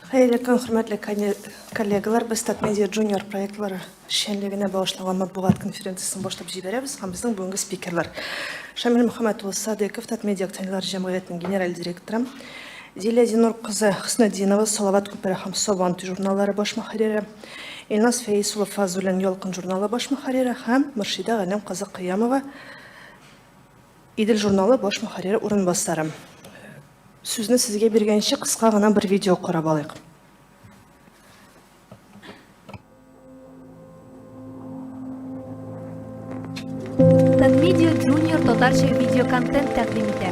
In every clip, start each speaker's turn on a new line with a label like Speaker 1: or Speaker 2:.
Speaker 1: Хәерле көн, хөрмәтле коллегалар. Без Татмедиа Junior проектлары эшчәнлегенә багышланган матбугат конференциясен башлап җибәрәбез һәм безнең бүгенге спикерлар: Шамил Мөхәммәт улы Садыков, Татмедиа акционерлар җәмгыятенең генераль директоры, Зилә Зинур кызы Хөснетдинова, Салават күпере һәм Сабантуй журналлары баш мөхәррире, Илназ Фәиз улы Фазуллин, Ялкын журналы баш мөхәррире һәм Мөршидә Галләм кызы Кыямова, Идел журналы баш мөхәррире урынбасары. Сүзне сезгә биргәнче кыска гына бер видео карап алыйк.
Speaker 2: Татмедиа Junior татарча видеоконтент тәкъдим итә.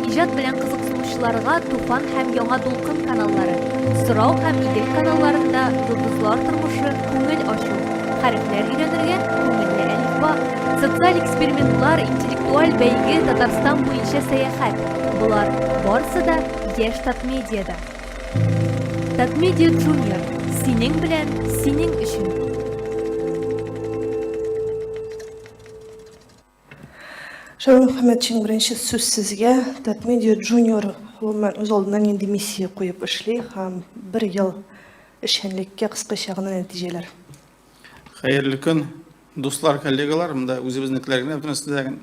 Speaker 2: Иҗат белән кызыксынучыларга Туфан һәм Яңа дулкын каналлары, Сорау һәм Идел каналларында йолдызлар тормышы, күңел ачу, хәрефләр өйрәнергә, күңелле әлифба, социаль экспериментлар, интеллектуаль бәйге, Татарстан буенча сәяхәт. Болар барысы да яшь Татмедиада. Татмедиа Junior синең белән, синең өчен.
Speaker 1: Шамил Мөхәммәтшин, беренче сүз сезгә. Татмедиа Junior гомумән үз алдына нинди миссия куеп эшли һәм бер ел эшчәнлеккә кыскача гына нәтиҗәләр?
Speaker 3: Хәерле көн, дуслар, коллегалар. Монда үзебезнекеләр генә бөтенесе дә.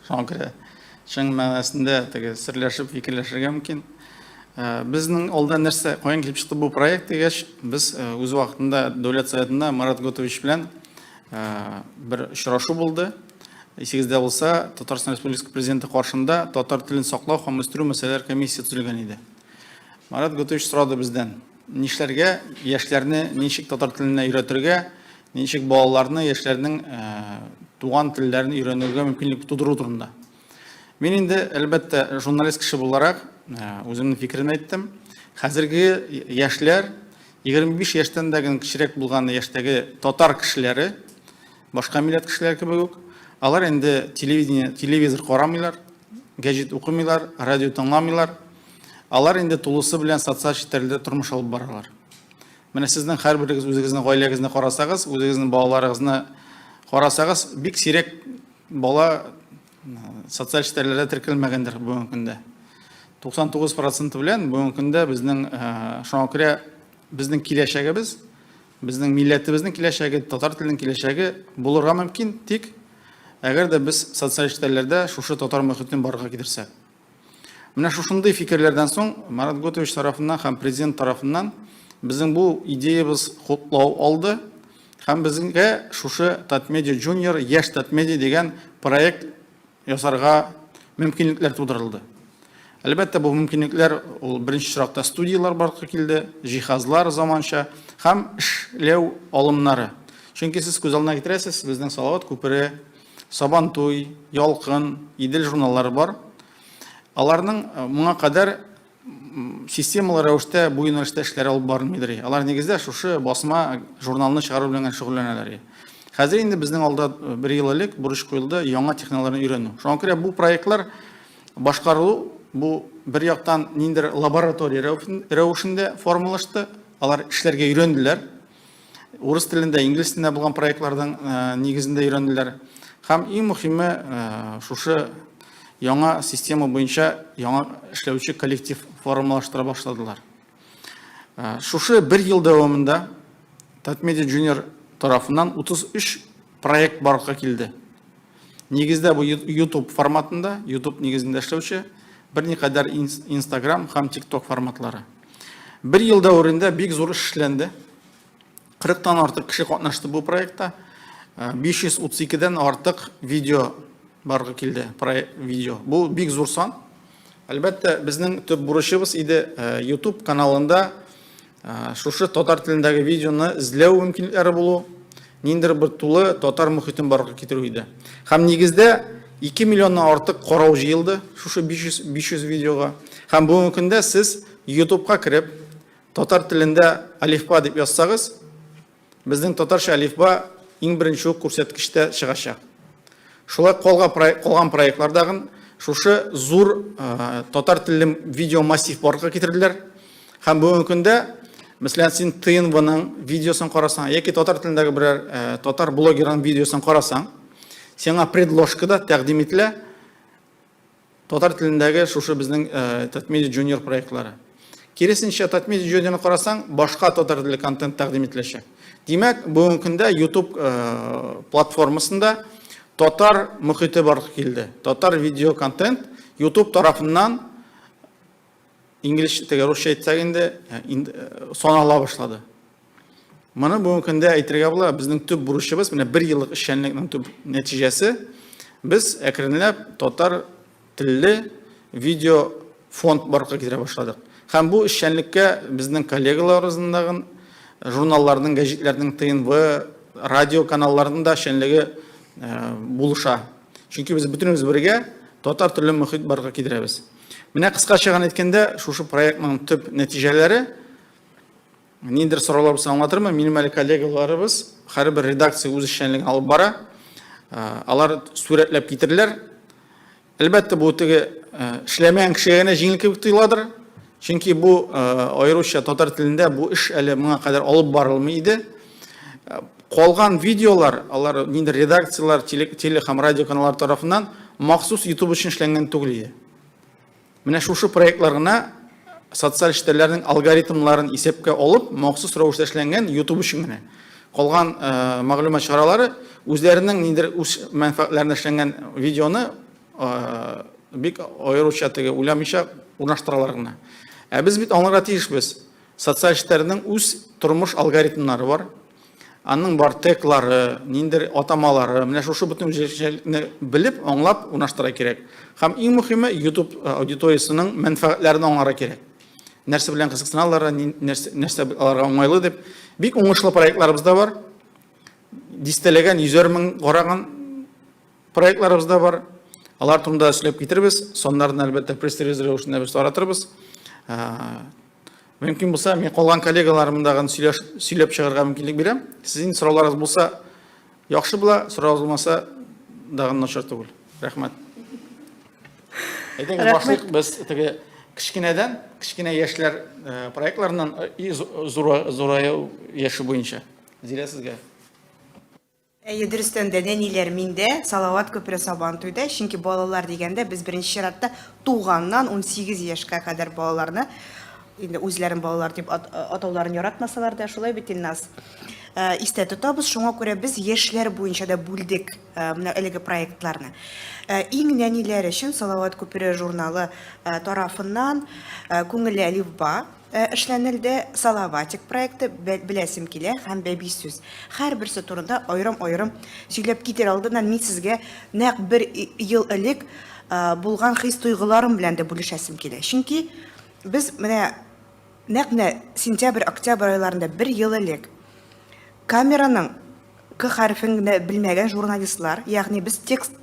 Speaker 3: Шуңа күрә чын мәгънәсендә теге серләшеп, фикерләшергә мөмкин. Безнең алда нәрсә, каян килеп чыкты бу проект дигәч, без үз вакытында Дәүләт Советында Марат Готович белән бер очрашу булды. Исегездә булса, Татарстан Республикасы Президенты каршында татар телен саклау һәм үстерү мәсьәләләре комиссиясе төзелгән иде. Марат Готович сорады бездән, нишләргә, яшьләрне ничек татар теленә өйрәтергә, ничек балаларны, яшьләрнең туган телләрен өйрәнергә мөмкинлек тудыру турында. Мин инде, әлбәттә, журналист кеше буларак, үземнең фикеремне әйттем. Хәзерге яшьләр, 25 яшьтән дә генә кечерәк булган яшьтәге татар кешеләре, башка милләт кешеләре кебек үк, алар инде телевидение, телевизор карамыйлар, гәҗит укымыйлар, радио тыңламыйлар. Алар инде тулысы белән социаль челтәрләрдә тормыш алып баралар. Менә сезнең һәрберегез үзегезнең гаиләгезне карасагыз, үзегезнең балаларыгызны карасагыз, бик сирәк бала социаль челтәрләрдә теркәлмәгәндер бүгенге көндә. 99 проценты белән бүгенге көндә безнең шуңа күрә безнең киләчәгебез, безнең милләтебезнең киләчәге, татар теленең киләчәге булырга мөмкин, тик әгәр дә без социаль челтәрләрдә шушы татар мөхитен барлыкка китерсәк. Менә шушындый фикерләрдән соң Марат Готович тарафыннан һәм президент тарафыннан безнең бу идеябез хуплау алды һәм безгә шушы Татмедиа Junior, Яшь Татмедиа дигән проект ясарга мөмкинлекләр тудырылды. Әлбәттә, бу мөмкинлекләр ул беренче чиратта студияләр барлыкка килде, җиһазлар заманча һәм эшләү алымнары. Чөнки сез күз алдына китерәсез, безнең Салават күпере, Сабантуй, Ялкын, Идел журналлары бар. Аларның моңа кадәр системалы рәвештә бу юнәлештә эшләр алып барылмыйдыр. Алар нигездә шушы басма журналны чыгару белән генә шөгыльләнәләр. Хәзер инде безнең алда бер ел элек бурыч куелды яңа технологияләрне өйрәнү. Шуңа күрә бу проектлар башкарылу бу бер яктан ниндидер лаборатория рәвешендә формалашты. Алар эшләргә өйрәнделәр. Урыс телендә, инглиз телендә булган проектларның нигезендә өйрәнделәр. Һәм иң мөһиме шушы яңа система буенча яңа эшләүче коллектив формалаштыра башладылар. Шушы бер ел дәвамында Татмедиа Junior тарафыннан 33 проект барлыкка килде. Нигездә бу YouTube форматында, YouTube нигезендә эшләүче берникадәр Instagram һәм TikTok форматлары. Бер ел дәверендә бик зур эш эшләнде. 40-тан артык кеше катнашты бу проектта. 532-дән артык видео барлыкка килде, видео. Бу бик зур сан. Әлбәттә, безнең төп бурычыбыз иде YouTube каналында шушы татар телендәге видеоны эзләү мөмкинлекләре булу, ниндидер бер тулы татар мөхитен барлыкка китерү иде. Һәм нигездә 2 миллионнан артык карау җыелды шушы 500 500 видеога. Һәм бүгенге көндә сез YouTubeка кереп, татар телендә алифба дип язсагыз, Безнең татарча әлифба иң беренче үк күрсәткечтә чыгачак. Шулай калга калган проектлардагын шушы зур татар телле видео массив барлыкка китерделәр. Һәм бүгенге көндә, мәсәлән, син ТНВның видеосын карасаң яки татар телендәге берәр татар блогерының видеосын карасаң, сиңа предложкада тәкъдим ителә Татар телендәге шушы безнең Татмедиа Junior проектлары. Киресенчә, Татмедиа Junior-ны карасаң, башка татар телле контент тәкъдим ителәчәк. Димәк, бүгенге көндә YouTube платформасында татар мөхите барлыкка килде. Татар видео контент YouTube тарафыннан инглиз теге русча әйтсәк инде санала башлады. Моны бүгенге көндә әйтергә була, безнең төп бурычыбыз, менә бер еллык эшчәнлекнең төп нәтиҗәсе, без әкренләп татар телле видео фонд барлыкка китерә башладык. Һәм бу эшчәнлеккә безнең коллегаларыбызның, журналларның, гәҗитләрнең, ТНВ, радио каналларының да эшчәнлеге булыша. Чөнки без бөтенебез бергә татар телле мөхит барлыкка китерәбез. Менә кыскача гына әйткәндә, шушы проектның төп нәтиҗәләре. Ниндидер сораулар булса аңлатырмын. Минем әле коллегаларыбыз, һәрбер редакция үз эшчәнлеген алып бара. Алар сурәтләп китерделәр. Әлбәттә, бу теге эшләмәгән кешегә генә җиңел кебек тоеладыр. Чөнки бу аеруча татар телендә бу эш әле моңа кадәр алып барылмый иде. Калган видеолар, алар ниндидер редакцияләр, теле һәм радио каналлар тарафыннан махсус YouTube өчен эшләнгән түгел иде. Менә шушы проектлар гына социаль челтәрләрнең алгоритмнарын исәпкә алып, махсус рәвештә эшләнгән YouTube өчен генә. Калган мәгълүмат чаралары үзләренең ниндидер үз мәнфәгатьләренә эшләнгән видеоны бик аеруча теге уйламыйча урнаштыралар гына. Ә без бит аңларга тиешбез. Социаль челтәрнең үз тормыш алгоритмнары бар. Аның бар теглары, ниндер атамалары, менә шушы бөтен үзенчәлекне белеп, аңлап урнаштырырга кирәк. Һәм иң мөһиме, YouTube аудиториясенең мәнфәгатьләрен аңларга кирәк. Нәрсә белән кызыксыналар, нәрсә, нәрсә аларга уңайлы дип. Бик уңышлы проектларыбыз да бар. Дистәләгән, йөзәр мең караган проектларыбыз да бар. Алар турында сөйләп китербез. Саннарны, әлбәттә, пресс-релиз рәвешендә без таратырбыз. Мөмкин булса, мин калган коллегаларымдагын сөйләш, сөйләп чыгарга мөмкинлек бирәм. Сезнең сорауларыгыз булса, яхшы була, сорауыгыз булмаса, дагын начар түгел. Рәхмәт. Әйдәгез башлыйк без теге кечкенәдән, кечкенә яшьләр проектларыннан и зураю яше буенча. Зилә сезгә.
Speaker 4: Әйе, дөрестән дә, нәниләр миндә, Салават күпере Сабантуйда, чөнки балалар дигәндә без беренче чиратта туганнан 18 яшькә кадәр балаларны, инде үзләрен балалар дип атауларын яратмасалар да, шулай бит, Илназ, истә тотабыз. Шуңа күрә без яшьләр буенча да бүлдек менә әлеге проектларны. Иң нәниләр өчен Салават күпере журналы тарафыннан Күңелле әлифба Эшләнелде Салаватик проекты, Беләсем килә һәм Бәби сүз. Һәрберсе турында аерым-аерым сөйләп китер алдыннан мин сезгә нәкъ бер ел элек булган хис-тойгыларым белән дә бүлешәсем килә. Чөнки без менә нәкъ менә сентябрь-октябрь айларында бер ел элек камераның К хәрефен генә белмәгән журналистлар, ягъни без текст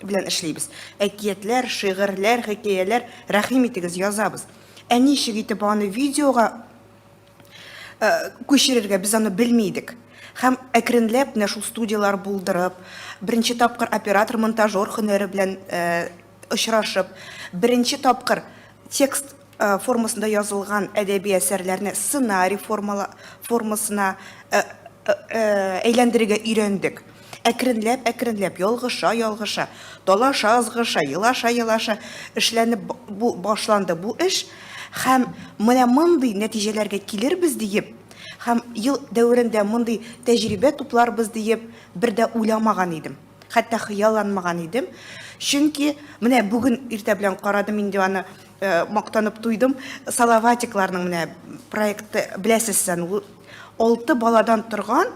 Speaker 4: белән эшлибез. Әкиятләр, шигырьләр, хикәяләр, рәхим итегез, язабыз. Ә ничек итеп аны видеога э, күчерергә, без аны белми идек. Һәм әкренләп менә шул студияләр булдырып, беренче тапкыр оператор-монтажер һөнәре белән э, очрашып, беренче тапкыр текст э, формасында язылган әдәби әсәрләрне сценарий формала, формасына э, э, әйләндерергә өйрәндек. Әкренләп-әкренләп, ялгыша-ялгыша, талаша-ызгыша, елаша-елаша эшләнеп бу башланды бу эш һәм менә мондый нәтиҗәләргә килербез диеп һәм ел дәверендә мондый тәҗрибә тупларбыз диеп бер дә уйламаган идем. Хәтта хыялланмаган идем. Чөнки менә бүген иртә белән карадым инде аны, мактанып туйдым. Салаватикларның менә проекты, беләсез сез аны, алты баладан торган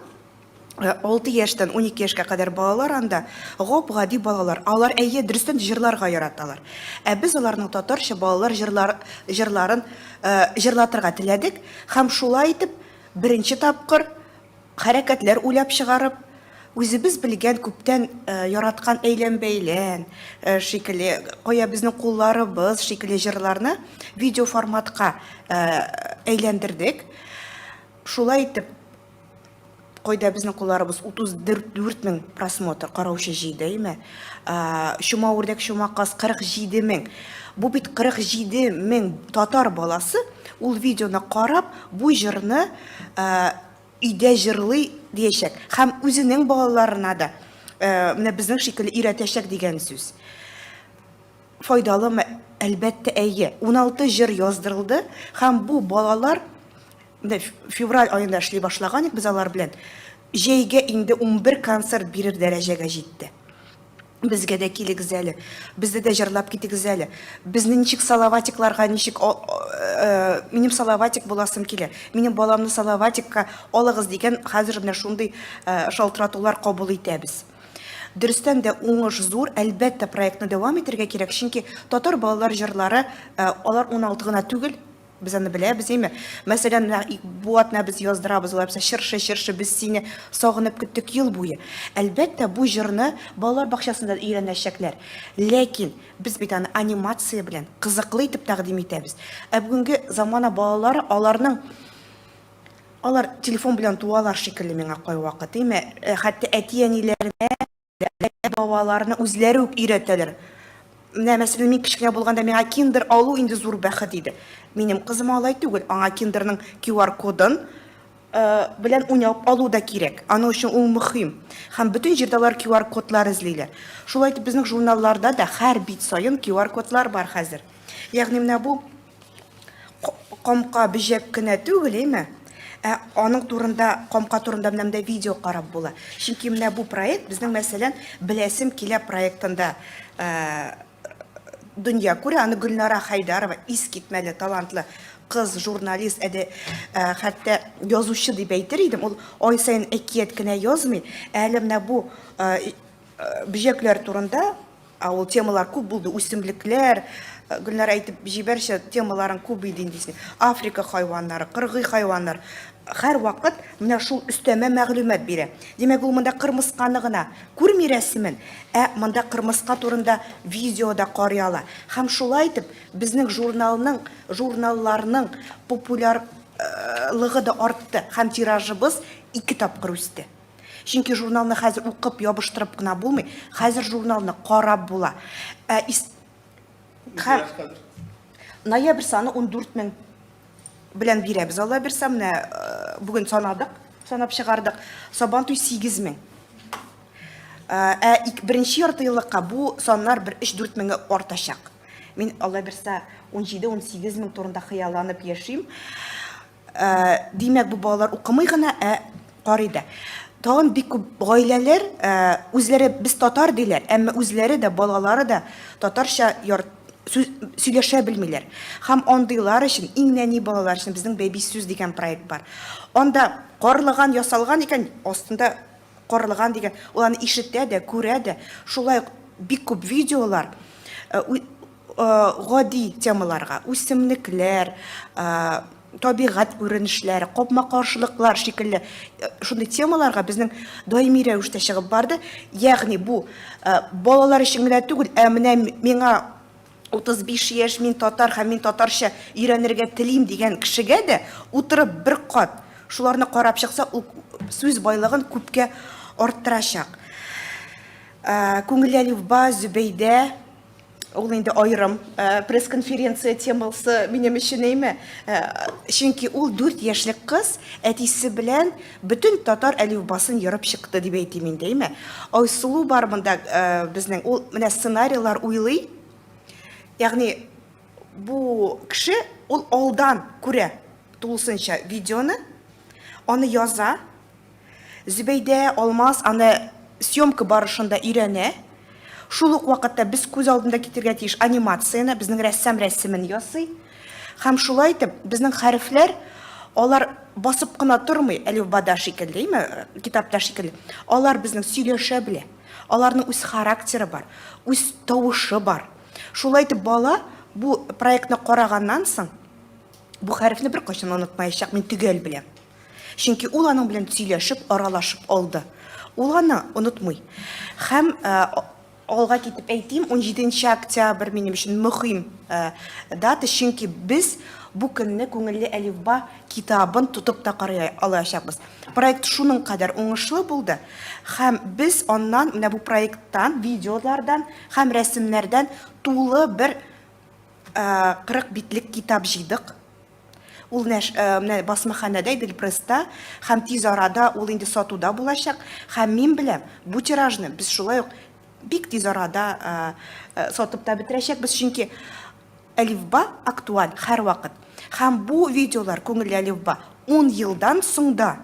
Speaker 4: 6 яшьтән 12 яшькә кадәр балалар анда, гап-гади балалар. Алар, әйе, дөрестән дә җырларга яраталар. Ә без аларның татарча балалар җырлар, җырларын җырлатырга теләдек һәм шулай итеп беренче тапкыр хәрәкәтләр уйлап чыгарып, үзебез белгән, күптән яраткан әйлән-бәйлән шикелле, кая безнең кулларыбыз шикелле җырларны видеоформатка әйләндердек. Шулай итеп, Кайда безнең кулларыбыз 34 мең просмотр караучы җыйды, әйме? Чума үрдәк, чума каз 47 мең. Бу бит 47 мең татар баласы ул видеоны карап, бу җырны өйдә җырлый диячәк һәм үзенең балаларына да менә безнең шикелле өйрәтәчәк дигән сүз. Файдалымы? Әлбәттә, әйе. 16 җыр яздырылды һәм бу балалар менә февраль аенда эшли башлаган идек без алар белән. Җәйгә инде 11 концерт бирер дәрәҗәгә җитте. Безгә дә килегез әле, бездә дә җырлап китегез әле. Безне ничек Салаватикларга ничек э, минем Салаватик буласым килә. Минем баламны Салаватикка алыгыз дигән хәзер менә шундый э, шалтыратулар кабул итәбез. Дөрестән дә уңыш зур, әлбәттә, проектны дәвам итәргә кирәк, чөнки татар балалар җырлары, э, алар 16 гына түгел, без аны беләбез, әйме? Мәсәлән, менә бу атна без яздырабыз, алай булса, чыршы, чыршы, без сине сагынып көттек ел буе. Әлбәттә, бу җырны балалар бакчасында да өйрәнәчәкләр. Ләкин без бит аны анимация белән, кызыклы итеп тәкъдим итәбез. Ә бүгенге замана балалары, аларның алар телефон белән туалар шикелле миңа кайвакыт, әйме? Э, хәтта әти-әниләренә Балаларны үзләре үк өйрәтәләр. Менә, мәсәлән, мин кечкенә булганда миңа киндер алу инде зур бәхет иде. Минем кызым алай түгел, аңа киндерның QR кодын э, белән уйнап алу да кирәк. Аның өчен ул мөһим. Һәм бөтен җирдә алар QR кодлар эзлиләр. Шулай итеп безнең журналларда да һәр бит саен QR кодлар бар хәзер. Ягъни менә бу Камка бөҗәк кенә түгел, әйме? Ә аның турында, камка турында менә монда видео карап була. Чөнки менә бу проект безнең, мәсәлән, Беләсем килә проектында дөнья күрә. Аны Гөлнара Хәйдарова, искитмәле талантлы кыз, журналист, әдә, хәтта язучы дип әйтер идем. Ул ай саен әкият кенә язмый. Әле менә бу бөҗәкләр турында Ә ул темалар күп булды, үсемлекләр, э, Гөлнара әйтеп җибәрче, темаларың күп иде инде. Африка хайваннары, кыргый хайваннар. Һәрвакыт менә шул өстәмә мәгълүмат бирә. Димәк, ул монда кырмысканы гына күрми рәсемен, ә монда кырмыска турында видео да карый ала. Һәм шулай итеп, безнең журналның, журналларның популярлыгы да артты һәм тиражыбыз ике тапкыр үсте. Чөнки журналны хәзер укып, ябыштырып кына булмый. Хәзер журналны карап була. Ә, ис... Хәм... Ноябрь саны 14 мең белән бирәбез. Алла бирсә, менә э, бүген санадык, санап чыгардык. Сабантуй 8 мең. Э, ә беренче ярты еллыкка бу саннар бер 3-4 меңгә артачак. Мин Алла бирсә 17-18 мең турында хыялланып яшим. Э, димәк, бу балалар укымый гына, ә карый да. Тагын бик күп гаиләләр э, үзләре без татар диләр, әмма үзләре дә, балалары да татарча сүз, сөйләшә белмиләр. Һәм андыйлар өчен, иң нәни балалар өчен безнең Бәби сүз дигән проект бар. Анда карлыган ясалган икән, астында карлыган дигән, ул аны ишетә дә, күрә дә. Шулай ук бик күп видеолар э, гади темаларга, үсемлекләр, табигать күренешләре, капма-каршылыклар шикелле шундый темаларга безнең даими рәвештә чыгып барды. Ягъни бу балалар өчен генә түгел, ә менә миңа 35 яшь, мин татар һәм мин татарча өйрәнергә телим дигән кешегә дә утырып бер кат шуларны карап чыкса, ул сүз байлыгын күпкә арттырачак. Күңелле әлифба, Зөбәйдә Ул инде аерым э, пресс-конференция темасы минем өчен әйме. Э, чөнки ул 4 яшьлек кыз әтисе белән бөтен татар әлифбасын ерып чыкты дип әйтим инде, әйме. Айсылу бар монда э, безнең. Ул менә сценарийлар уйлый. Ягъни бу кеше ул алдан күрә тулысынча видеоны, аны яза. Зөбәйдә Алмаз аны съемка барышында өйрәнә. Шул ук вакытта без күз алдында китерергә тиеш анимацияне, безнең рәссам рәсемен ясый. Һәм шулай итеп, безнең хәрефләр алар басып кына тормый, әлифбада шикелле, әйме, китапта шикелле. Алар безнең сөйләшә белә. Аларның үз характеры бар, үз тавышы бар. Шулай итеп, бала бу проектны караганнан соң, бу хәрефне беркайчан онытмаячак, мин төгәл беләм. Чөнки ул аның белән сөйләшеп, аралашып алды. Ул аны онытмый. Һәм э, алга китеп әйтим, 17 октябрь минем өчен мөһим э, дата, чөнки без бу көнне Күңелле әлифба китабын тотып та карый алачакбыз. Проект шуның кадәр уңышлы булды, һәм без аннан, менә бу проекттан, видеолардан һәм рәсемнәрдән тулы бер 40 э, битлек китап җыйдык. Ул нәш, э, менә басмаханәдә, Идел-пресста һәм тиз арада ул инде сатуда булачак. Һәм мин беләм, бу тиражны без шулай ук бик тиз арада э, э, сатып та бетерәчәкбез, чөнки Әлифба актуаль һәрвакыт. Һәм бу видеолар Күңелле әлифба ун елдан соң да,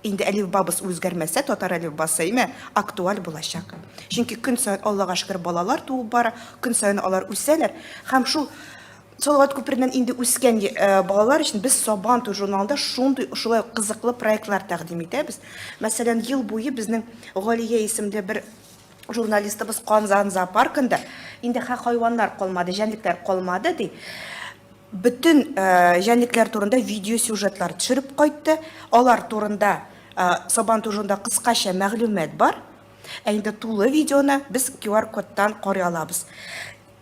Speaker 4: инде әлифбабыз үзгәрмәсә, татар әлифбасы, әйме, актуаль булачак. Чөнки көн саен, Аллага шөкер, балалар туып бара, көн саен алар үсәләр. Һәм шул Салават күпереннән инде үскән балалар өчен без Сабан туй журналында шундый шулай ук кызыклы проектлар тәкъдим итәбез. Мәсәлән, ел буе безнең Галия исемле бер журналистыбыз Казан зоопаркында инде хайваннар калмады, җәнлекләр калмады ди. Бөтен җәнлекләр турында видеосюжетлар төшереп кайтты. Алар турында Сабан туй журналында кыскача мәгълүмат бар. Ә инде тулы видеоны без QR-кодтан карый алабыз.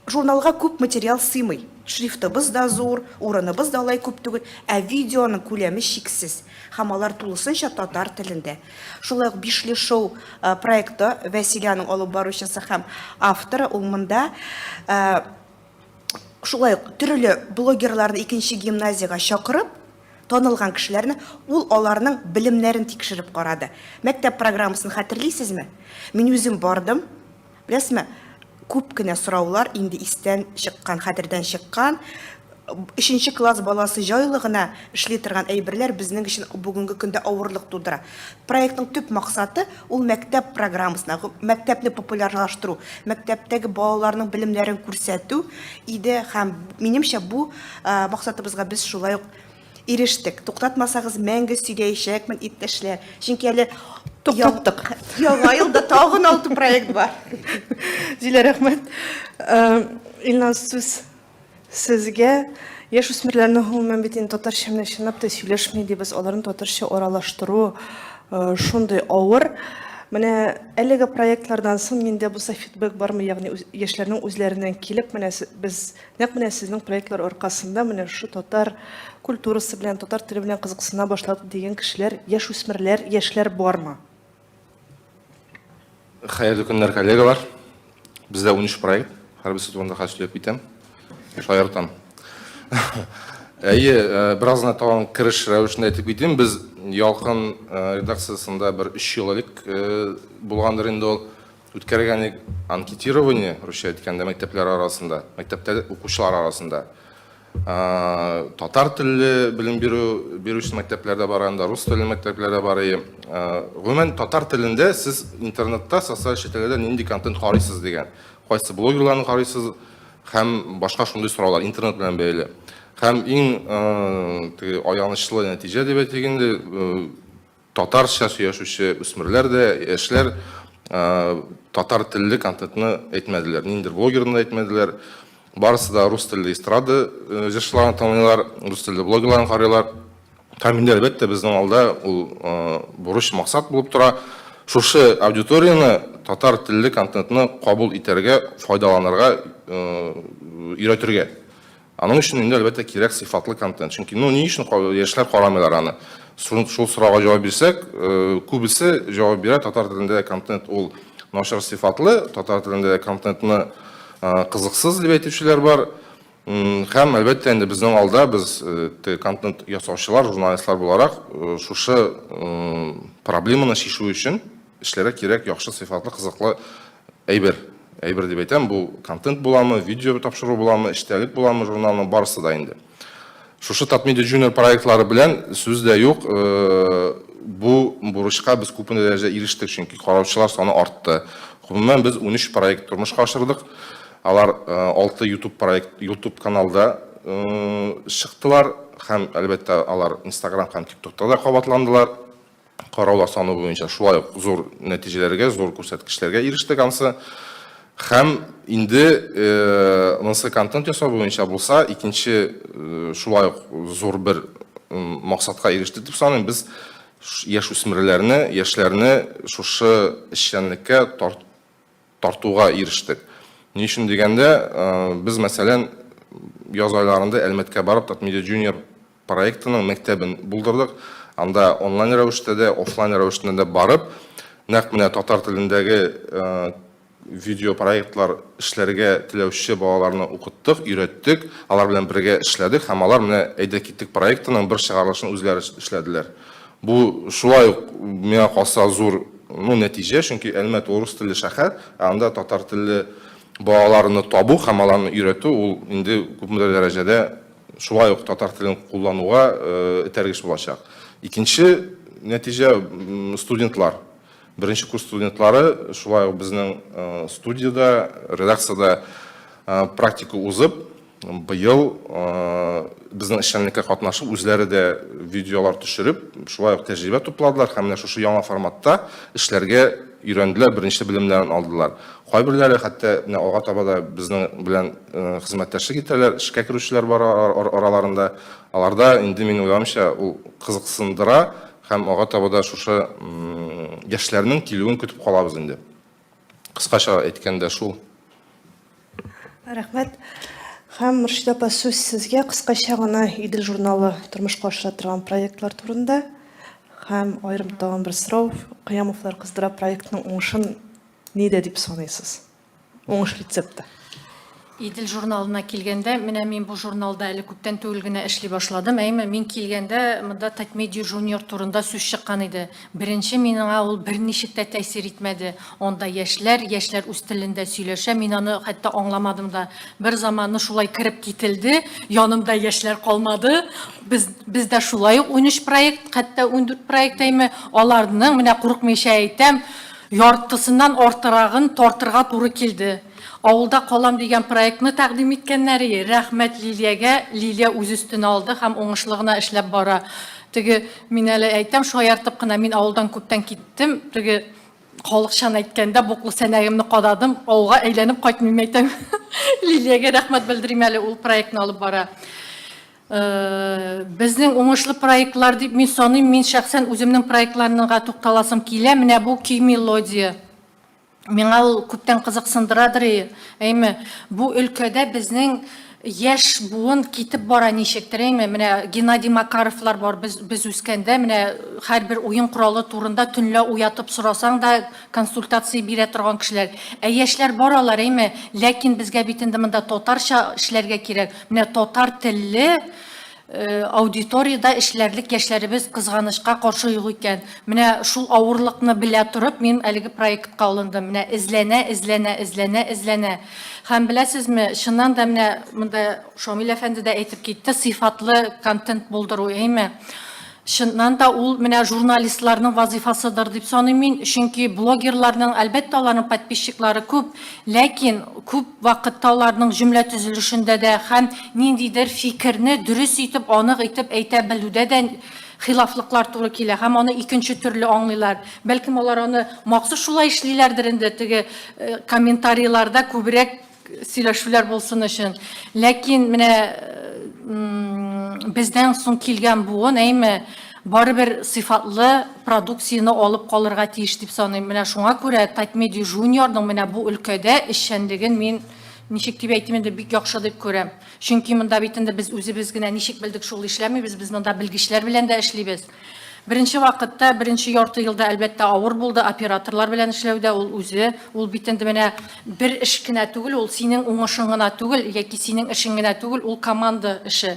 Speaker 4: Журналга күп материал сыймый. Шрифтыбыз да зур, урыныбыз да алай күп түгел, ә видеоның күләме чиксез. Һәм алар тулысынча татар телендә. Шулай ук Бишле шоу проекты, Вәсиләнең алып баручысы һәм авторы, ул монда шулай ук төрле блогерларны икенче гимназиягә чакырып, танылган кешеләрне, ул аларның белемнәрен тикшереп карады. Мәктәп программасын хәтерлисезме? Мин үзем бардым. Беләсезме, күп кенә сораулар инде истән чыккан, хәтердән чыккан. Өченче класс баласы җайлы гына эшли торган әйберләр безнең өчен бүгенге көндә авырлык тудыра. Проектның төп максаты ул мәктәп программасына, мәктәпне популярлаштыру, мәктәптәге балаларның белемнәрен күрсәтү иде һәм, минемчә, бу максатыбызга без шулай ук Ирештек. Туктатмасагыз, мәңге сөйләячәкмен, иптәшләр. Чөнки әле
Speaker 1: Туктаттык.
Speaker 4: Яңа елда тагын алты проект бар.
Speaker 1: Зилә, рәхмәт. Э, Илназ, сүз сезгә. Яшь үсмерләрне гомумән бит инде татарча менә чынлап та сөйләшми дибез, аларны татарча аралаштыру э, шундый авыр. Менә әлеге проектлардан соң миндә булса фидбэк бармы, ягъни яшьләрнең үзләреннән килеп, менә без Нәкъ менә сезнең проектлар аркасында менә шушы татар культурасы белән, татар теле белән кызыксына башладык дигән кешеләр, яшүсмерләр, яшьләр бармы?
Speaker 5: Хәерле көннәр, коллегалар. Бездә 13 проект. Һәрберсе турында хәзер сөйләп китәм. Шаяртам. Әйе, э, бераз гына тагын кереш рәвешендә әйтеп китим. Без Ялкын э, редакциясендә бер 3 ел элек э, булгандыр инде ул. Үткәргән анкетирование, русча әйткәндә, мәктәпләр арасында, мәктәптә укучылар арасында. Татар телле белем бирү бирүче мәктәпләр дә бар анда, рус телле мәктәпләр дә бар. Гомумән, татар телендә сез интернетта, социаль челтәрләрдә нинди контент карыйсыз дигән, кайсы блогерларны карыйсыз һәм башка шундый сораулар интернет белән бәйле. Һәм иң теге аянычлы нәтиҗә дип әйтик инде, Татарча сөйләшүче үсмерләр дә, яшьләр татар телле контентны әйтмәделәр. Ниндидер блогерны да әйтмәделәр. Барысы да рус телле эстрада җырчыларын тыңлыйлар, рус телле блогерларын карыйлар. Һәм инде, әлбәттә, безнең алда ул бурыч, максат булып тора. Шушы аудиторияне татар телле контентны кабул итәргә, файдаланырга өйрәтергә. Аның өчен инде, әлбәттә, кирәк сыйфатлы контент. Чөнки, ну, ни өчен яшьләр карамыйлар аны? Шул сорауга җавап бирсәк, э, күбесе җавап бирә, татар телендә контент ул начар сыйфатлы, татар телендә контентны э, кызыксыз дип әйтүчеләр бар. Һәм, әлбәттә, инде безнең алда без э, контент ясаучылар, журналистлар буларак, шушы проблеманы чишү өчен эшләргә кирәк яхшы сыйфатлы, кызыклы әйбер. Әйбер дип әйтәм, бу контент буламы, видео тапшыру буламы, эчтәлек буламы журналның, барысы да инде. Шушы Татмедиа Junior проектлары белән сүз дә юк, э, бу бурычка без күпме дәрәҗәдә ирештек, чөнки караучылар саны артты. Гомумән, без 13 проект тормышка ашырдык. Алар 6 э, YouTube проект, YouTube каналда э, чыктылар һәм, әлбәттә, алар Instagram һәм TikTokта да кабатландылар. Караулар саны буенча шулай ук зур нәтиҗәләргә, зур күрсәткечләргә ирештек ансы. Һәм инде монысы контент ясау буенча булса, икенче шулай ук зур бер максатка ирештек дип саныйм. Без яшүсмерләрне, яшьләрне шушы эшчәнлеккә тартуга ирештек. Ни өчен дигәндә, без, мәсәлән, яз айларында Әлмәткә барып Татмедиа Junior проектының мәктәбен булдырдык. Анда онлайн рәвештә дә, офлайн рәвештә дә барып, нәкъ менә татар телендәге видеопроектлар эшләргә теләүче балаларны укыттык, өйрәттек, алар белән бергә эшләдек һәм алар менә Әйдә киттек проектының бер чыгарылышын үзләре эшләделәр. Бу шулай ук миңа калса зур, ну, нәтиҗә, чөнки Әлмәт ул рус телле шәһәр, ә анда татар телле. балаларны табу һәм аларны өйрәтү, ул инде күпмедер дәрәҗәдә шулай ук татар телен куллануга этәргеч булачак. Икенче нәтиҗә, студентлар. Беренче курс студентлары шулай ук безнең студиядә, редакциядә практика узып, быел безнең эшчәнлеккә катнашып, үзләре дә видеолар төшереп, шулай ук тәҗрибә тупладылар һәм менә шушы яңа форматта эшләргә өйрәнделәр, беренче белемнәрен алдылар. Кайберләре хәтта менә алга таба да безнең белән хезмәттәшлек итәләр, эшкә керүчеләр бар араларында. Аларда инде, мин уйлавымча, ул кызыксындыра һәм алга таба да шушы яшьләрнең килүен көтеп калабыз инде. Кыскача әйткәндә шул.
Speaker 1: Рәхмәт. Һәм Мөршидә апа, сүз сезгә. Кыскача гына Идел журналы тормышка ашыра торган проектлар турында һәм аерым тагын бер сорау, Кыямовлар кыздыра проектының уңышын нидә дип саныйсыз? Уңыш рецепты.
Speaker 6: Идел журналына килгәндә, менә мин бу журналда әле күптән түгел генә эшли башладым. Әйме, мин килгәндә монда Татмедиа Junior турында сүз чыккан иде. Беренче миңа ул берничек тә тәэсир итмәде. Анда яшьләр, яшьләр үз телендә сөйләшә, мин аны хәтта аңламадым да. Бер заманны шулай кереп кителде, янымда яшьләр калмады. Без, бездә шулай ук 13 проект, хәтта 14 проект, әйме, аларның, менә курыкмыйча әйтәм, Яртысыннан артырагын тартырга туры килде. Авылда калам дигән проектны тәкъдим иткәннәр, рәхмәт Лилиягә, Лилия үз өстенә алды һәм уңышлы гына эшләп бара. Теге, мин әле әйтәм, шаяртып кына, мин авылдан күптән киттем, теге, халыкчан әйткәндә, буклы сәнәгемне кададым, авылга әйләнеп кайтмыйм, әйтәм. Лилиягә рәхмәт белдерим әле, ул проектны алып бара. Безнең уңышлы проектлар дип мин саныйм, мин шәхсән үземнең проектларымга тукталасым килә. Менә бу көй мелодия. Миңа ул күптән кызыксындырадыр, әйме. Бу өлкәдә безнең яшь буын китеп бара ничектер, әйме. Менә Геннадий Макаровлар бар, без, без үскәндә, менә һәрбер уен коралы турында төнлә уятып сорасаң да, консультация бирә торган кешеләр. Ә яшьләр бар алар, әйме. Ләкин безгә бит инде монда татарча эшләргә кирәк. Менә татар телле э, аудиториядә эшләрлек яшьләребез кызганычка каршы юк икән. Менә шул авырлыкны белә торып, мин әлеге проектка алындым. Менә эзләнә, эзләнә, эзләнә, эзләнә. Һәм беләсезме, чыннан да менә монда Шамил әфәнде дә әйтеп китте, сыйфатлы контент булдыру, әйме? Чыннан да ул менә журналистларның вазыйфасыдыр дип саныйм мин, чөнки блогерларның, әлбәттә, аларның подписчиклары күп, ләкин күп вакытта аларның җөмлә төзелешендә дә һәм ниндидер фикерне дөрес итеп, анык итеп әйтә белүдә дә хилафлыклар туры килә һәм аны икенче төрле аңлыйлар. Бәлкем алар аны махсус шулай эшлиләрдер инде, теге э, комментарийларда күбрәк сөйләшүләр булсын өчен. Ләкин менә бездән соң килгән буын, әйме, барыбер сыйфатлы продукцияне алып калырга тиеш дип саныйм. Менә шуңа күрә Татмедиа Junior-ның менә бу өлкәдә эшчәнлеген мин ничек дип әйтим инде, бик яхшы дип күрәм. Чөнки монда бит инде без үзебез генә ничек белдек, шул эшләмибез, без монда белгечләр белән дә эшлибез. Беренче вакытта, беренче ярты елда, әлбәттә, авыр булды операторлар белән эшләүдә, ул үзе, ул бит инде менә бер эш кенә түгел, ул синең уңышың гына түгел, яки синең эшең генә түгел, ул команда эше.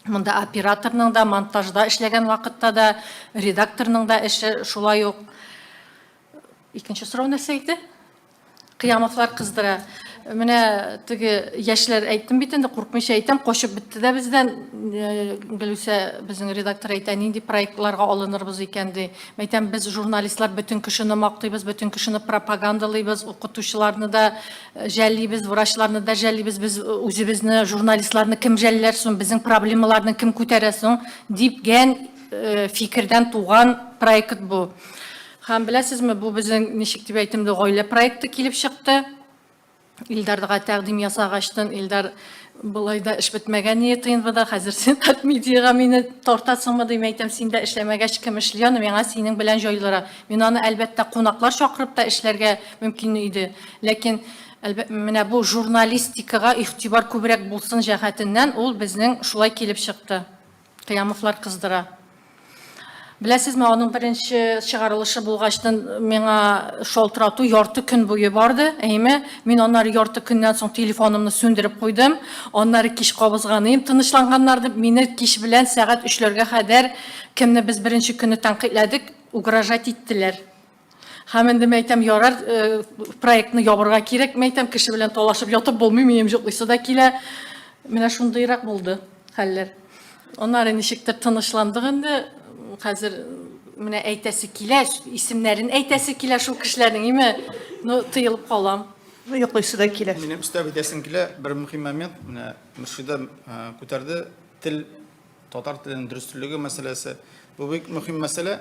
Speaker 6: Монда операторның да, монтажда эшләгән вакытта да, редакторның да эше шулай ук. Икенче сорау нәрсә иде? Кыямовлар кыздыра. Менә теге яшьләр әйттем бит инде, куркмыйча әйтәм, качып бетте дә бездән. Э, Гөлүсә безнең редактор әйтә, нинди проектларга алынырбыз икән ди. Әйтәм, без журналистлар бөтен кешене мактыйбыз, бөтен кешене пропагандалыйбыз, укытучыларны да э, жәллибез, врачларны да жәллибез, без э, үзебезне, журналистларны кем жәлләр соң, безнең проблемаларны кем күтәрә соң, дигән фикердән туган проект бу. Һәм беләсезме, бу безнең, ничек дип әйтим, гаилә проекты килеп чыкты. Илдарга тәкъдим ясагачтын, Илдар болай да эш бетмәгән ие ТНВда, хәзер син Татмедиага мине тартасыңмы дим, әйтәм, син дә эшләмәгәч, кем эшли аны, миңа синең белән җайлырак. Мин аны, әлбәттә, кунаклар чакырып та эшләргә мөмкин иде. Ләкин, менә бу журналистикага игътибар күбрәк булсын җәһәтеннән ул безнең шулай килеп чыкты. Кыямовлар кыздыра. Беләсезме, аның беренче чыгарылышы булгачтын миңа шалтырату ярты көн буе барды, әйме. Мин аннары ярты көннән соң телефонымны сүндереп куйдым. Аннары кич кабызганыем, тынычланганнар дип, мине кич белән сәгать өчләргә кадәр, кемне без беренче көнне тәнкыйтьләдек, угрожать иттеләр. Һәм инде мин әйтәм, ярар, э, проектны ябырга кирәк, мин әйтәм, кеше белән талашып ятып булмый, минем йоклыйсы да килә. Менә шундыйрак булды хәлләр. Аннары ничектер тынычландык инде. Хәзер менә әйтәсе килә, исемнәрен әйтәсе килә шул кешеләрнең, име? Ну, тыелып калам.
Speaker 1: Ну, йоклыйсы да килә.
Speaker 3: Минем өстәп әйтәсем килә, бер мөһим момент, менә Мөршидә э, күтәрде, тел, татар теленең дөреслеге мәсьәләсе. Бу бик мөһим мәсьәлә.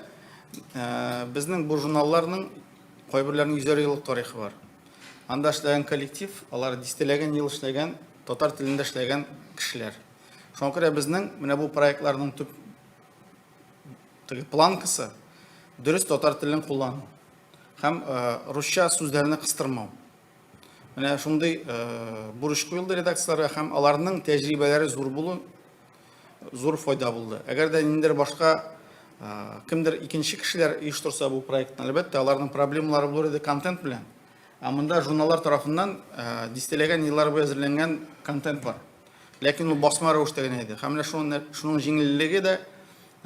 Speaker 3: Э, безнең бу журналларның кайберләренең йөзәр еллык тарихы бар. Анда эшләгән коллектив, алар дистәләгән ел эшләгән, татар телендә эшләгән кешеләр. Шуңа күрә безнең менә бу проектларның төп теге планкасы дөрес татар телен куллану һәм э, русча сүзләрне кыстырмау. Менә шундый э, бурыч куелды редакцияләргә һәм аларның тәҗрибәләре зур булу зур файда булды. Әгәр дә ниндидер башка э, кемдер икенче кешеләр оештырса бу проектны, әлбәттә, аларның проблемалары булыр иде контент белән. Ә монда журналлар тарафыннан э, дистәләгән еллар буе әзерләнгән контент бар. Ләкин ул басма рәвештә генә иде. Һәм менә шуның, шуның җиңеллеге дә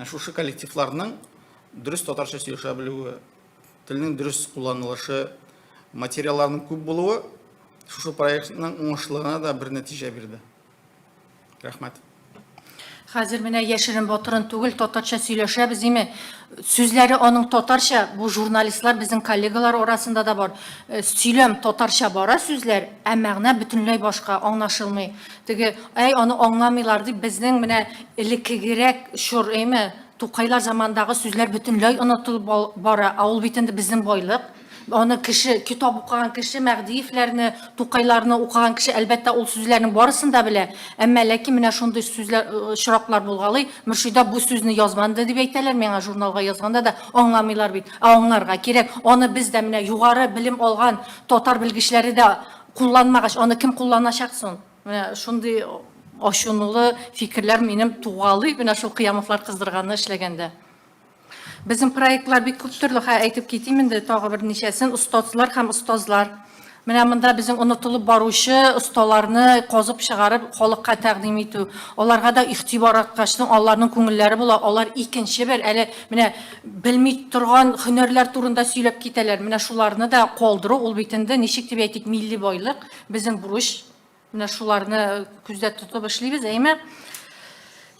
Speaker 3: шушы коллективларның дөрес татарча сөйләшә белүе, телнең дөрес кулланылышы, материалларның күп булуы шушы проектның уңышлылыгына да бер нәтиҗә бирде. Рәхмәт.
Speaker 6: Хәзер менә яшерен батырын түгел, татарча сөйләшәбез, име? Сүзләре аның татарча, бу журналистлар безнең коллегалар арасында да бар. Э, сөйләм татарча бара сүзләр, ә мәгънә бөтенләй башка, аңлашылмый. Теге, әй, аны аңламыйлар дип, безнең менә элеккегерәк чор, әйме, Тукайлар замандагы сүзләр бөтенләй онытылып бара, ә ул бит инде безнең байлык. Аны кеше, китап укыган кеше, Мәһдиевләрне, Тукайларны укыган кеше, әлбәттә, ул сүзләрнең барысын да белә. Әмма ләкин менә шундый сүзләр, э, очраклар булгалый. Мөршидә бу сүзне язманды дип әйтәләр миңа журналга язганда да, аңламыйлар бит. Ә аңларга кирәк. Аны без дә менә югары белем алган татар белгечләре дә кулланмагач, аны кем кулланачак соң? Менә шундый ачынулы фикерләр минем тугалый, менә шул Кыямовлар кыздырганны эшләгәндә. Безнең проектлар бик күп төрле, хә әйтеп китим инде тагы берничәсен, остазлар һәм остазлар. Менә монда безнең онытылып баручы осталарны казып чыгарып халыкка тәкъдим итү. Аларга да игътибар арткачның аларның күңелләре була, алар икенче бер әле менә белми торган һөнәрләр турында сөйләп китәләр. Менә шуларны да калдыру ул бит инде ничек дип әйтик, милли байлык, безнең бурыч. Менә шуларны күздә тотып эшлибез, әйме?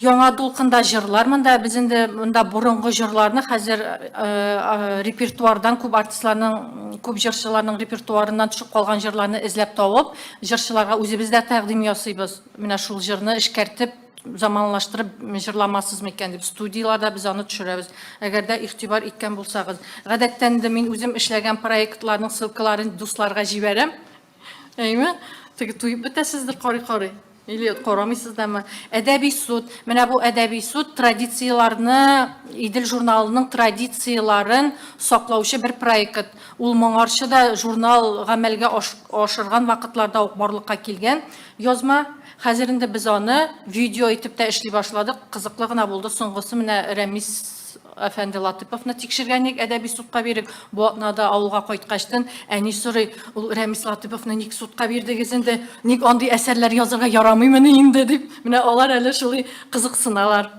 Speaker 6: Яңа дулкында җырлар монда без инде монда борынгы җырларны хәзер э, э, репертуардан күп артистларның, күп җырчыларның репертуарыннан төшеп калган җырларны эзләп табып, җырчыларга үзебез дә тәкъдим ясыйбыз. Менә шул җырны эшкәртеп, заманлаштырып җырламасыз микән дип студияләрдә без аны төшерәбез. Әгәр дә игътибар иткән булсагыз. Гадәттән инде мин үзем эшләгән проектларның ссылкаларын дусларга җибәрәм. Әйме? Теге туеп бетәсездер карый-карый. Или карамыйсыз дамы? Әдәби суд. Менә бу әдәби суд традицияләрне, Идел журналының традицияләрен саклаучы бер проект. Ул моңарчы да журнал гамәлгә ашырган вакытларда ук барлыкка килгән язма. Хәзер инде без аны видео итеп тә эшли башладык. Кызыклы гына булды. Соңгысы менә Рәмис әфәнде Латыповны тикшергән идек, әдәби судка биреп. Бу атнада авылга кайткачтын әни сорый, ул Рәмис Латыповны ник судка бирдегез инде? Ник андый әсәрләр язырга ярамыймыни инде дип. Менә алар әле шулай кызыксыналар.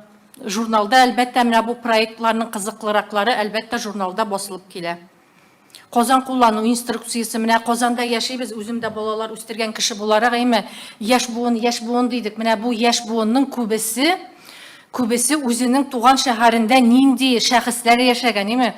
Speaker 6: Журналда, әлбәттә, менә бу проектларның кызыклыраклары, әлбәттә, журналда басылып килә. Казан куллану инструкциясе. Менә Казанда яшибез, үзем дә балалар үстергән кеше буларак, әйме, яшь буын, яшь буын дидек. Менә бу яшь буынның күбесе, күбесе үзенең туган шәһәрендә нинди шәхесләр яшәгән, әйме,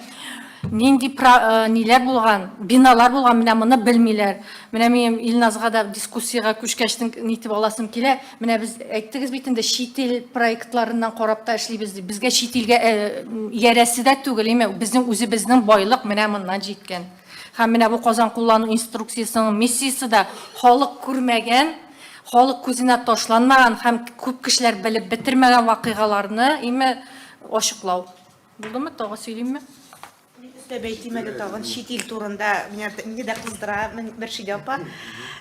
Speaker 6: нинди э, ниләр булган, биналар булган, менә моны белмиләр. Менә минем Илназга да дискуссиягә күчкәчтен нитеп аласым килә. Менә без әйттегез бит инде чит ил проектларыннан карап та эшлибез дип. Безгә чит илгә э, иярәсе дә түгел, име? Безнең үзебезнең байлык менә моннан җиткән. Һәм менә бу Казан куллану инструкциясенең миссиясе дә халык күрмәгән, халык күзенә ташланмаган һәм күп кешеләр белеп бетермәгән вакыйгаларны име ачыклау. Булдымы? Тагы сөйлимме?
Speaker 4: Мин өстәп әйтим әле тагын чит ил турында, меня мине дә кыздыра Мөршидә апа.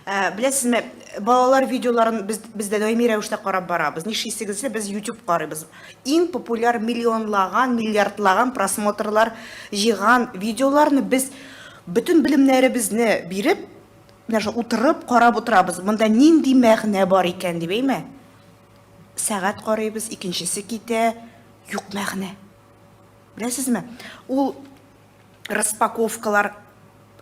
Speaker 4: Ә, беләсезме, балалар видеоларын без без дә даими рәвештә карап барабыз. Нишлисегез дисә, без YouTube карыйбыз. Иң популяр миллионлаган, миллиардлаган просмотрлар җыйган видеоларны без бөтен белемнәребезне биреп, менә шул утырып карап утырабыз. Монда нинди мәгънә бар икән дип, әйме? Сәгать карыйбыз, икенчесе китә, юк мәгънә. Беләсезме, ул Распаковкалар,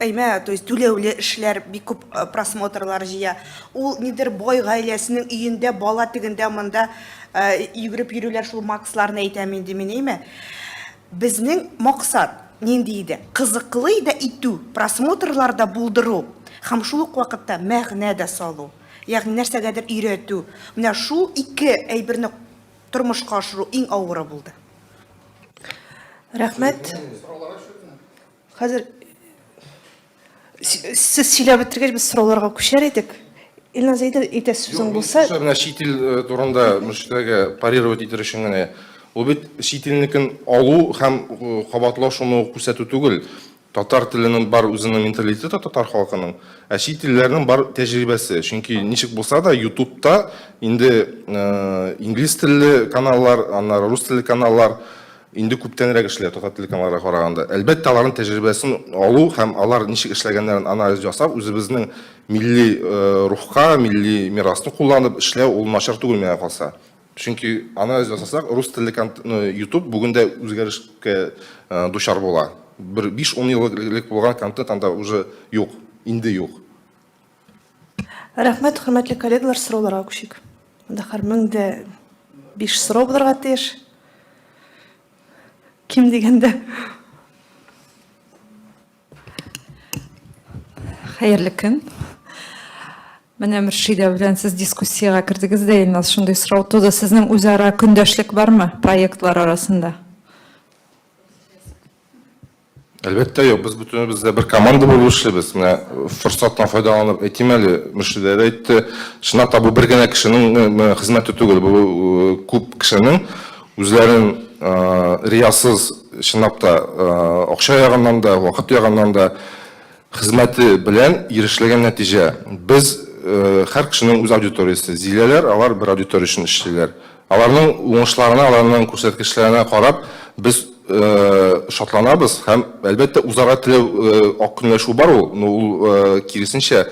Speaker 4: әймә, то есть түләүле эшләр бик күп э, просмотрлар җыя. Ул нидер бай гаиләсенең өендә бала тегендә монда э, йөгереп йөрүләр шул Максларны әйтәм инде мин, әйме. Безнең максат нинди иде? Кызыклы да итү, просмотрлар да булдыру һәм шул ук вакытта мәгънә дә салу. Ягъни нәрсәгәдер өйрәтү. Менә шул ике әйберне тормышка ашыру иң авыры булды.
Speaker 1: Рәхмәт. Хәзер сез сөйләп бетергәч, без сорауларга күчәр идек. Илназ, әйдә, әйтә сүзең булса.
Speaker 5: Менә чит ил э, турында мөштәргә парировать итер өчен генә. Ул бит чит илнекен алу һәм э, кабатлау шуны ук күрсәтү түгел. Татар теленең бар үзенең менталитеты татар халкының, ә чит илләрнең бар тәҗрибәсе. Чөнки ничек булса да YouTube'та инде э, инглиз телле каналлар, аннары рус телле каналлар инде күптәнрәк эшли татар телле каналларга караганда. Әлбәттә, аларның тәҗрибәсен алу һәм алар ничек эшләгәннәрен анализ ясап, үзебезнең милли э, рухка, милли мирасны кулланып эшләү ул начар түгел миңа калса. Чөнки анализ ясасак, рус телле YouTube бүген дә үзгәрешкә э, дучар була. Бер 5-10 ел элек булган контент анда уже юк, инде юк.
Speaker 1: Рәхмәт, хөрмәтле коллегалар, сорауларга күчик. Монда һәр 1005 сорау булырга тиеш. Ким дигәндә.
Speaker 7: Хәерле көн. Менә Мөршидә белән сез дискуссиягә кердегез дә, Илназ, шундый сорау туды. Сезнең үзара көндәшлек бармы проектлар арасында?
Speaker 5: Әлбәттә, юк. Без бөтенебез дә бер команда булып эшлибез. Менә форсаттан файдаланып әйтим әле, Мөршидә дә әйтте. Чынлап та бу бер генә кешенең э, хезмәте түгел, бу э, күп кешенең үзләрен э, риясыз, чынлап та акча ягыннан да, вакыт ягыннан да Хезмәте белән ирешелгән нәтиҗә. Без, һәр кешенең үз аудиториясе. Зиләләр, алар бер аудитория өчен эшлиләр. Аларның уңышларына, аларның күрсәткечләренә карап, без шатланабыз һәм, әлбәттә, үзара теләү, ак көнләшү бар ул, но ул киресенчә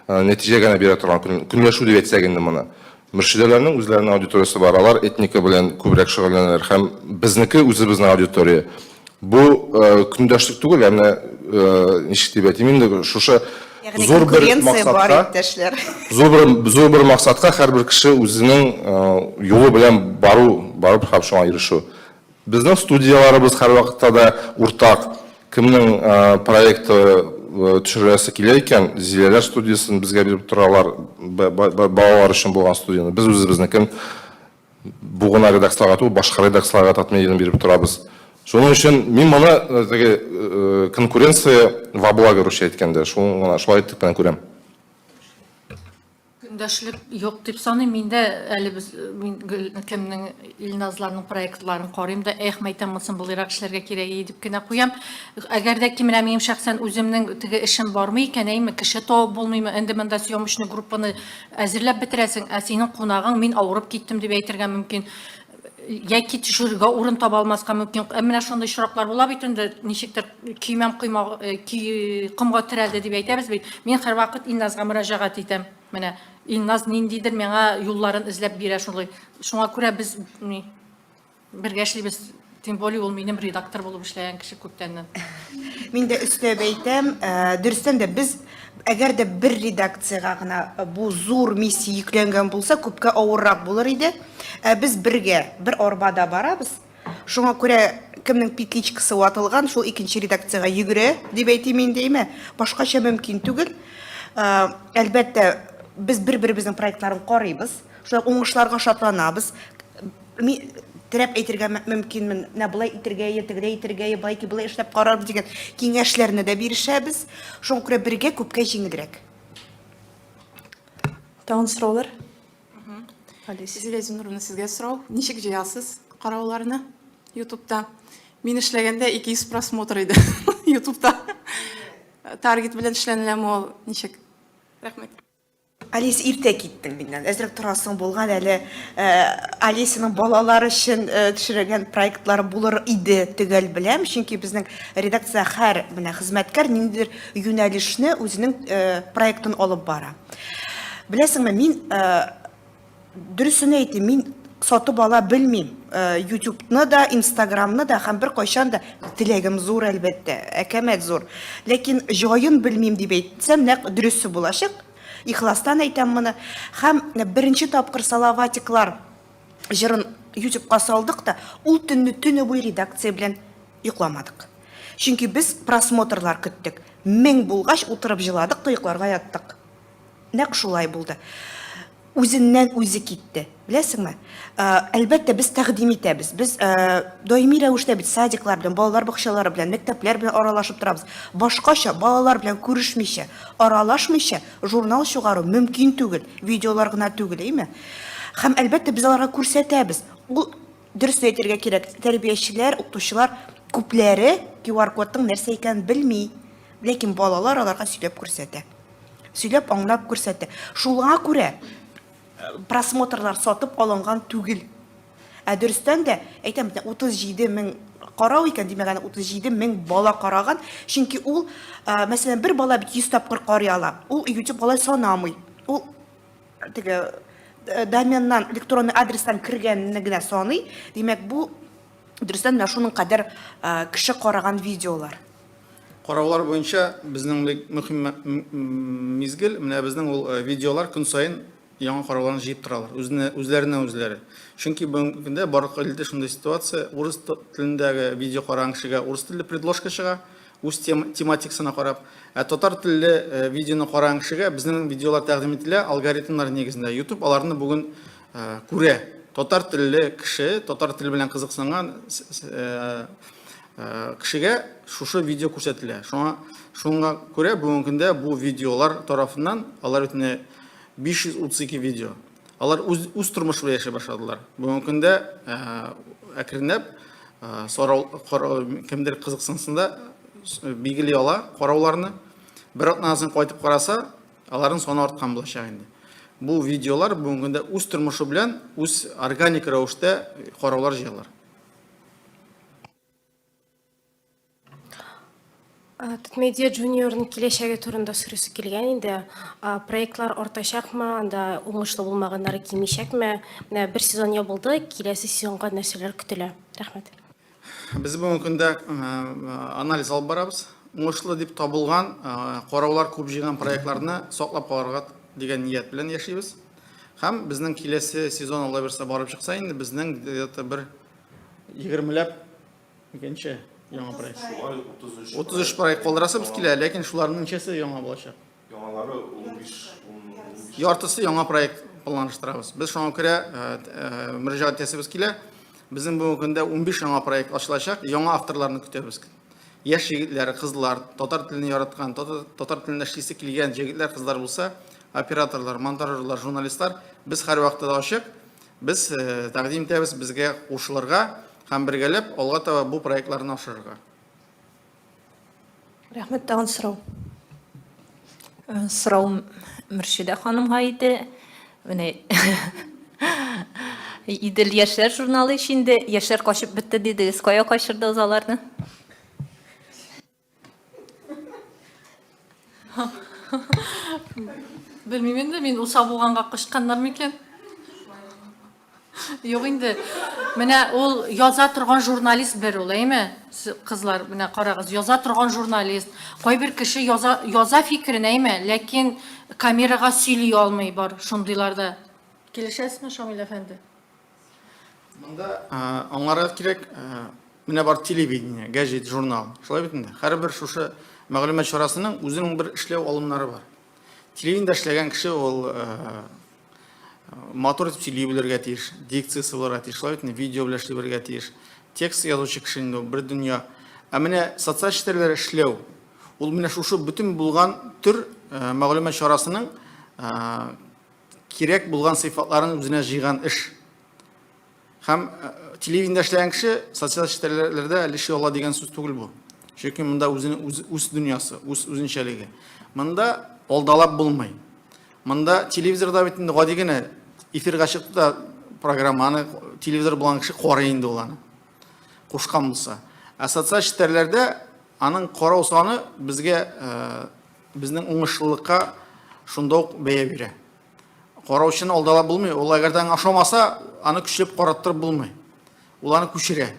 Speaker 5: нәтиҗә генә бирә торган көнләшү дип әйтсәк инде моны. Мөршидәләрнең үзләренең аудиториясе бар, алар этника белән күбрәк шөгыльләнәләр һәм безнеке үзебезнең аудитория. Бу э, көндәшлек түгел, ә менә э, ничек дип әйтим инде, шушы
Speaker 4: Ягъни
Speaker 5: зур бер
Speaker 4: конкуренция бар,
Speaker 5: максатка,
Speaker 4: иптәшләр.
Speaker 5: зур бер, зур бер максатка һәрбер кеше үзенең э, юлы белән бару, барып һәм шуңа ирешү. Безнең студияләребез һәрвакытта да уртак. Кемнең проекты төшерәсе килә икән, Зиләләр студиясен безгә биреп торалар, балалар өчен булган студияне. Без үзебезнекен бу гына редакцияләргә түгел, башка редакцияләргә Татмедиадан биреп торабыз. Шуның өчен мин моны теге конкуренция во благо русча әйткәндә, шуны гына шулай итеп кенә күрәм.
Speaker 6: Көндәшлек юк дип саныйм. Мин дә әле без мин гел кемнең Илназларның проектларын карыйм да, эх, мәйтәм, монысын болайрак эшләргә кирәк иде дип кенә куям. Әгәр дә ки менә минем шәхсән үземнең теге эшем бармый икән, әйме, кеше табып булмыймы, инде монда съемочный группаны әзерләп бетерәсең, ә синең кунагың мин авырып киттем дип әйтергә мөмкин. Яки төшерергә урын таба алмаска мөмкин. Ә менә шундый очраклар була бит инде, ничектер көймәм койма, э, комга терәлде дип әйтәбез бит. Мин һәрвакыт Илназга мөрәҗәгать итәм. Менә Илназ ниндидер миңа юлларын эзләп бирә шулай. Шуңа күрә без ни, бергә эшлибез. Тем более ул минем редактор булып эшләгән кеше күптәннән.
Speaker 4: Мин дә өстәп әйтәм, э, дөрестән дә без әгәр дә бер редакциягә генә э, бу зур миссия йөкләнгән булса, күпкә авыррак булыр иде. Ә без бергә, бер арбада барабыз. Шуңа күрә кемнең петличкасы ватылган, шул икенче редакциягә йөгерә, дип әйтим инде, әйме? Башкача мөмкин түгел. Э, әлбәттә, без бер-беребезнең проектларын карыйбыз, шулай уңышларга шатланабыз. Мин терәп әйтергә мөмкинмен, менә болай итергә, я тегеләй итергә, я байки болай эшләп карарбыз дигән киңәшләрне дә бирешәбез. Шуңа күрә бергә күпкә җиңелрәк.
Speaker 1: Тагын сораулар?
Speaker 8: Алис. Зилә Зиннуровна, сезгә сорау. Ничек җыясыз карауларны YouTube'та? Мин эшләгәндә 200 просмотр иде YouTube'та. Таргет белән эшләнеләме ул? Ничек? Рәхмәт.
Speaker 4: Алис, иртә киттең миннән. Әзрәк торасың булган әле. Э, Алисаның балалар өчен э, төшерелгән проектлары булыр иде, төгәл беләм, чөнки безнең редакция һәр менә хезмәткәр ниндидер юнәлешне үзенең э, проектын алып бара. Беләсеңме, мин дөресен әйтим, мин сатып ала белмим. Ютубны да, Инстаграмны да һәм беркайчан да теләгем зур, әлбәттә, әкәмәт зур. Ләкин җаен белмим дип әйтсәм, нәкъ дөресе булачак. Ихластан әйтәм моны. Һәм беренче тапкыр Салаватиклар җырын Ютубка салдык та, ул төнне төне буе редакция белән йокламадык. Чөнки без просмотрлар көттек. 1000 булгач, утырып җыладык та йокларга яттык. Нәкъ шулай булды. Үзеннән үзе китте. Беләсеңме? Әлбәттә, без тәкъдим итәбез. Без даими рәвештә бит садиклар белән, балалар бакчалары белән, мәктәпләр белән аралашып торабыз. Башкача балалар белән күрешмичә, аралашмыйча журнал чыгару мөмкин түгел. Видеолар гына түгел, әйме? Һәм, әлбәттә, без аларга күрсәтәбез. Ул дөресен әйтергә кирәк, тәрбиячеләр, укытучылар күпләре QR-кодның нәрсә икәнен белми. Ләкин балалар аларга сөйләп күрсәтә. Сөйләп, аңлап күрсәтә. Шуңа күрә просмотрлар сатып алынган түгел. Ә дөрестән дә, әйтәм бит, 37 мең карау икән, димәк, аны 37 мең бала караган. Чөнки ул, мәсәлән, бер бала бит 100 тапкыр карый ала. Ул YouTube алай санамый. Ул теге доменнан, электронный адрестан кергәнне генә саный. Димәк, бу дөрестән менә шуның кадәр кеше караган видеолар.
Speaker 3: Караулар буенча безнең мөһим мизгел, менә безнең ул видеолар көн саен яңа карауларны җыеп торалар, үзенә, үзләренә үзләре. Чөнки бүгенге көндә барлык илдә шундый ситуация, урыс телендәге видео караган кешегә урыс телле предложка чыга, үз тематикасына карап. Ә татар телле видеоны караган кешегә безнең видеолар тәкъдим ителә алгоритмнар нигезендә. YouTube аларны бүген күрә. Татар телле кеше, татар теле белән кызыксынган кешегә шушы видео күрсәтелә. Шуңа шуңа күрә бүгенге көндә бу видеолар тарафыннан алар бит инде 532 видео. Алар үз үз тормышы белән яши башладылар. Бүгенге көндә әкренләп сорау кемдер кызыксынсын да билгели ала карауларны. Бер атнадан соң кайтып караса, аларның саны арткан булачак инде. Бу видеолар бүгенге көндә үз тормышы белән, үз органик рәвештә караулар җыялар.
Speaker 9: Татмедиа Junior'ның киләчәге турында сорыйсы килгән инде. Проектлар артачакмы, анда уңышлы булмаганнары кимичәкме? Менә бер сезон ябылды, киләсе сезонга нәрсәләр көтелә? Рәхмәт.
Speaker 3: Без бүгенге көндә анализ алып барабыз. Уңышлы дип табылган, караулар күп җыйган проектларны саклап калырга дигән ният белән яшибез. Һәм безнең киләсе сезон Алла бирсә барып чыкса инде, безнең где-то бер егермеләп икенче яңа проект.
Speaker 5: Шулай 33.
Speaker 3: 33 проект калдырасыбыз килә, ләкин шуларның ничәсе яңа булачак?
Speaker 5: Яңалары 15, 15.
Speaker 3: Яртысы яңа проект планлаштырабыз. Без шуңа күрә мөрәҗәгать итәсебез килә. Безнең бүгенге көндә 15 яңа проект ачылачак, яңа авторларны көтәбез. Яшь егетләр, кызлар, татар телен яраткан, татар телендә эшлисе килгән егетләр, кызлар булса, операторлар, монтажерлар, журналистлар, без һәрвакытта да ачык. Без тәкъдим итәбез безгә кушылырга һәм бергәләп алга таба бу проектларны ашырырга.
Speaker 1: Рәхмәт, тагын сорау.
Speaker 10: Сорау Мөршидә ханымга иде. Менә Идел яшьләр журналы ич инде. Яшьләр качып бетте дидегез. Кая качырдыгыз аларны?
Speaker 6: Белмим инде, мин усал булганга качканнар микән? Юк инде. Менә ул яза торган журналист бер ул, әйме? Кызлар, менә карагыз, яза торган журналист. Кайбер кеше яза, яза фикерен, әйме? Ләкин камерага сөйли алмый бар шундыйлар да. Килешәсезме, Шамил әфәнде?
Speaker 3: Монда аңларга кирәк, менә бар телевидение, гәҗит, журнал. Шулай бит инде. Һәрбер шушы мәгълүмат чарасының үзенең бер эшләү алымнары бар. Телевидениедә эшләгән кеше ул матур итеп сөйли белергә тиеш, дикциясе булырга тиеш, шулай бит инде, видео белән эшли белергә тиеш. Текст язучы кеше инде ул бер дөнья. Ә менә социаль челтәрләр эшләү, ул менә шушы бөтен булган төр мәгълүмат чарасының кирәк булган сыйфатларын үзенә җыйган эш. Һәм телевидениедә эшләгән кеше социаль челтәрләрдә әле эшли ала дигән сүз түгел бу. Чөнки монда үзенең үз, үз дөньясы, үз үзенчәлеге. Монда алдалап булмый. Монда телевизорда бит инде гади генә эфирга чыкты да программаны телевизор булган кеше карый инде ул аны. Кушкан булса. Ә социаль челтәрләрдә аның карау саны безгә Безнең уңышлылыкка шунда ук бәя бирә. Караучыны алдалап булмый, ул әгәр дә аңа ошамаса, аны көчләп караттырып булмый. Ул аны күчерә.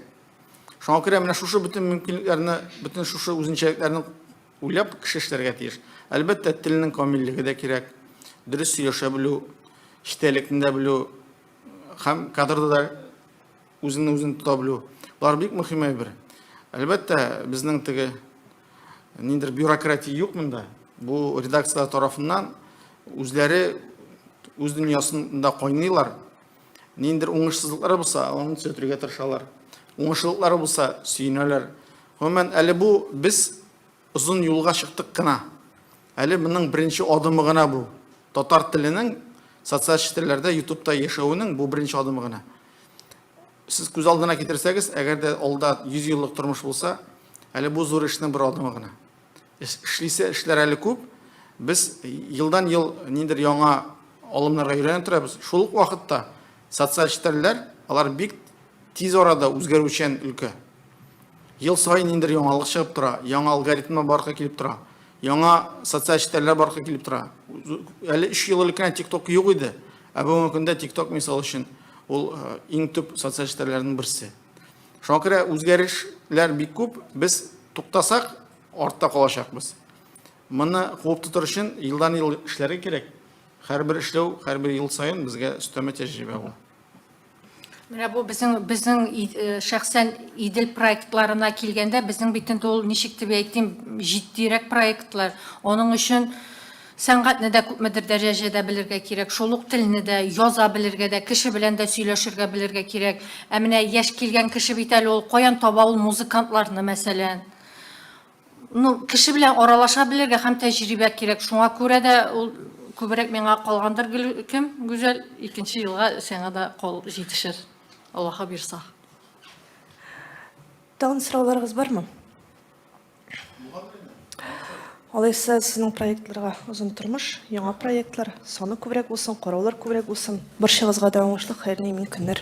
Speaker 3: Шуңа күрә менә шушы бөтен мөмкинлекләрне, бөтен шушы үзенчәлекләрне уйлап кеше эшләргә тиеш. Әлбәттә, телнең камиллеге дә кирәк. Дөрес сөйләшә белү, эчтәлекне дә белү һәм кадрда да үзеңне үзең тота белү. Болар бик мөһим әйбер. Әлбәттә, безнең теге ниндидер бюрократия юк монда. Бу редакцияләр тарафыннан үзләре үз дөньясында кайныйлар. Ниндидер уңышсызлыклары булса, аларны төзәтергә тырышалар. Уңышлылыклары булса, сөенәләр. Гомумән, әле бу без озын юлга чыктык кына. Әле моның беренче адымы гына бу. Татар теленең социаль челтәрләрдә, YouTube'та яшәвенең бу беренче адымы гына. Сез күз алдына китерсәгез, әгәр дә алда 100 еллык тормыш булса, әле бу зур эшнең бер адымы гына. Эшлисе эшләр әле күп. Без елдан-ел ниндидер яңа алымнарга өйрәнеп торабыз. Шул ук вакытта социаль челтәрләр, алар бик тиз арада үзгәрүчән өлкә. Ел саен ниндидер яңалык чыгып тора, яңа алгоритмнар барлыкка килеп тора, яңа социаль челтәрләр барлыкка килеп тора. Әле 3 ел элек кенә TikTok юк иде. Ә бүгенге көндә TikTok мисал өчен ул э, иң төп социаль челтәрләрнең берсе. Шуңа күрә үзгәрешләр бик күп. Без туктасак, артта калачакбыз. Моны куып тотыр өчен елдан-ел эшләргә кирәк. Һәрбер эшләү, һәрбер ел саен безгә өстәмә тәҗрибә ул.
Speaker 6: Менә бу безнең безнең э, шәхсән Идел проектларына килгәндә, безнең бит инде ул ничек дип әйтим, җитдирәк проектлар. Аның өчен Сәнгатьне дә күпмедер дәрәҗәдә белергә кирәк, шул ук телне дә, яза белергә дә, кеше белән дә сөйләшергә белергә кирәк. Ә менә яшь килгән кеше бит әле ул каян таба ул музыкантларны, мәсәлән. Ну, кеше белән аралаша белергә һәм тәҗрибә кирәк. Шуңа күрә дә ул күбрәк миңа калгандыр, кем, Гүзәл, икенче елга сиңа да кол җитешер, Аллаһы бирса.
Speaker 1: Тагын сорауларыгыз бармы? Алайса сезнең проектларга озын тормыш, яңа проектлар, саны күбрәк булсын, караулар күбрәк булсын. Барчагызга да уңышлы, хәерле имин көннәр.